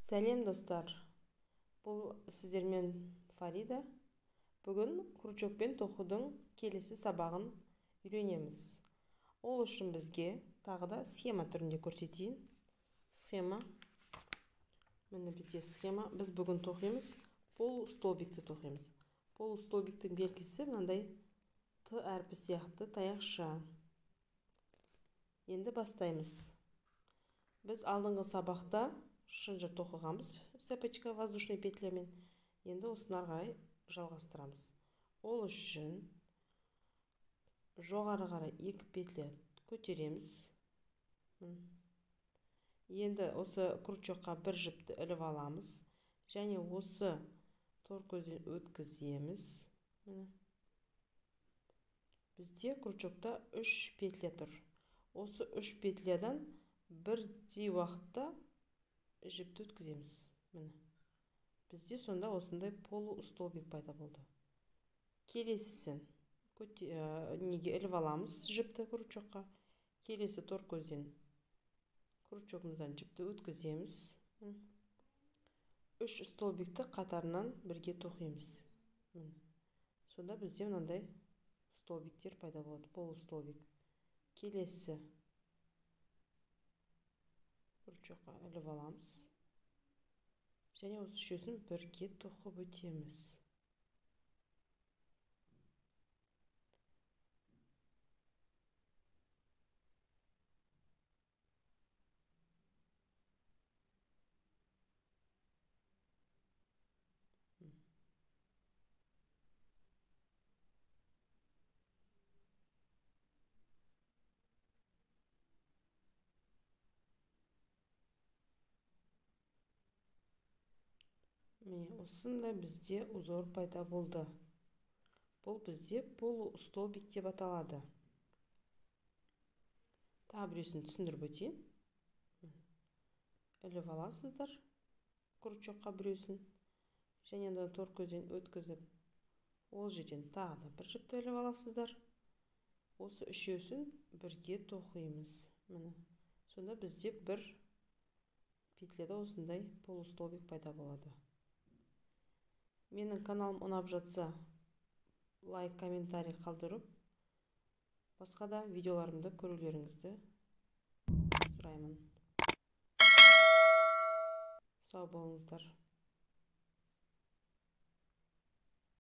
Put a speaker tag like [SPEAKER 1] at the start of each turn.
[SPEAKER 1] Сәлем достар. Бұл сіздермен Фарида. Бүгін крючокпен тоқудың келесі сабағын үйренеміз. Ол үшін бізге тағы да схема түрінде көрсетейін. Схема. Міне бізде схема. Біз бүгін тоқимыз. Полустолбикті тоқимыз. Полустолбиктің белгісі мынандай Т әрпі сияқты таяқша. Енді бастаймыз. Біз алдыңғы сабақта шынжыр тоқығанбыз, цепочка воздушный петлямен. Енді осыны ары қарай жалғастырамыз. Ол үшін жоғары қарай екі петля көтереміз. Енді осы крючокқа бір жіпті іліп аламыз және осы тор көзден өткіземіз. Міне. Бізде крючокта 3 петля тұр. Осы 3 петлядан бірдей уақытта жіпті өткіземіз. Міне. Бізде сонда осындай полустолбик пайда болды. Келесісін неге іліп аламыз жіпті крючокқа. Келесі тор көзден крючогымыздан жіпті өткіземіз. 3 столбикті қатарынан бірге тоқимыз. Міне. Сонда бізде мынандай столбиктер пайда болады, полустолбик. Келесі крючокқа іліп аламыз. Және осы үшеуін бірге тоқып өтеміз. Міне осындай бізде узор пайда болды. Бұл бізде полустолбик деп аталады. Тағы біреусін түсіндіріп өтейін. Іліп аласыздар крючокқа біреусін және де тор көзден өткізіп, ол жерден тағы да бір жіпті іліп аласыздар. Осы үшеуісін бірге тоқимыз. Міне. Сонда бізде бір петляда осындай полустолбик пайда болады. Менің каналым ұнап жатса, лайк, комментарий қалдырып, басқа да видеоларымды көрулеріңізді сұраймын. Сау болыңыздар.